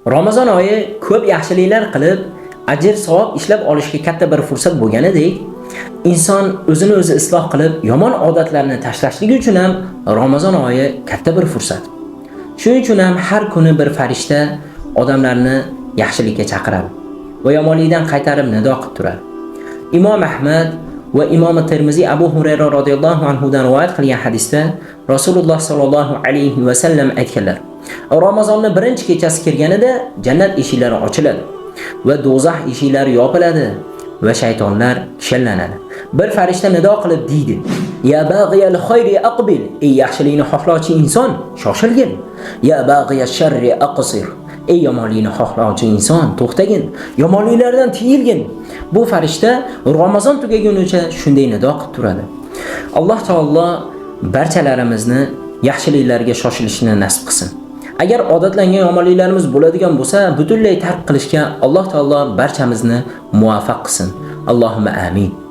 Ramazon oyi ko'p yaxshiliklar qilib, ajr savob ishlab olishga katta bir fursat bo'lganidek, inson o'zini o'zi isloh qilib, yomon odatlarni tashlashligi uchun ham Ramazon oyi katta bir fursat. Shuning uchun ham har kuni bir farishta odamlarni yaxshilikka chaqiradi va yomonlikdan qaytarib nido qilib turadi. Imom Ahmad va Imom Termiziy Abu Hurayra radhiyallohu anhu dan rivoyat qilgan hadisda Rasululloh sallallohu alayhi va sallam aytganlar: Ramazonning birinchi kechasi kirganida jannat eshiklari ochiladi va do'zax eshiklari yopiladi va shaytonlar kishanlanadi. Bir farishta nido qilib deydi: "Ya bag'iyal xayri aqbil", ey yaxshilikni xohlovchi inson, shoshilgin. "Ya bag'iyash sharri aqsir", ey yomonlikni xohlovchi inson, to'xtagin, yomonliklardan tiyilgin. Bu farishta Ramazon tugagunicha shunday nido qilib turadi. Alloh taolo barchalarimizni yaxshiliklarga shoshilishni nasib qilsin. Agar odatlangan yomonliklarimiz bo'ladigan bo'lsa, butunlay tark qilishga Alloh taolo barchamizni muvaffaq qilsin. Allohumma amin.